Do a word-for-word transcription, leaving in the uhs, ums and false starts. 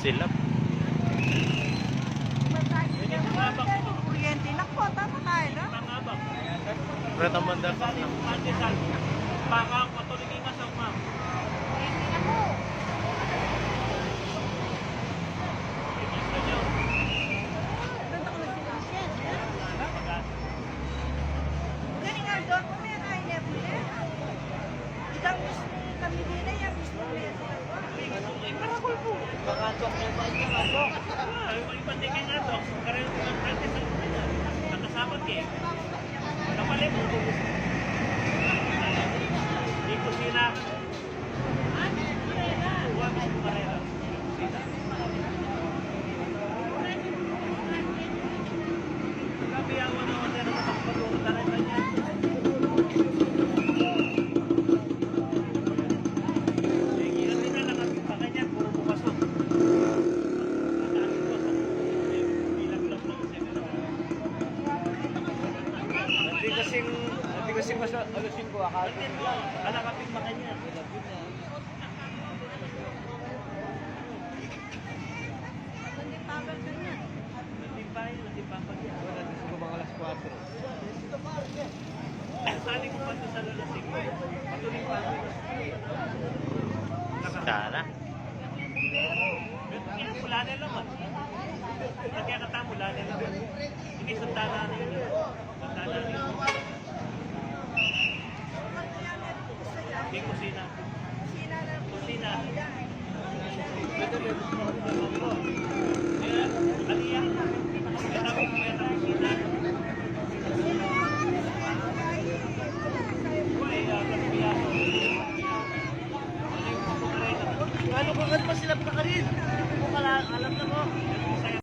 Silap. Kuryente. Naku, tama tayo na. Reta mandar. Pandesal. Baka, kuatro ni Mima, sa uma. Kuryente na po. Galing nga doon, kung may kain niya po yan. Ikaw mismo kami din na yan, mismo may kain. Ay, parang kulpo. Mga tok na ba niya, tok? Ah, yung iba din nga tok. Karayong mga practice ang mga nakasabat eh. Kapalit mo. Di ko sila. Hindi kasing, hindi kasing mas alas singko, akala ko. Anak, kapit makanya. Nagtimpang, nagtimpang pa niya. Wala, gusto ko mga alas kwatro. Sali ko pa sa alas singko. Patuloy pa. Sana. Kaya pula na naman. Kaya katamu na naman. Hindi, santana na yun. Santana na yun. May kusina. Kusina. Ano ka, ano ba sila pagkakarin? Hindi ko kala-, alam.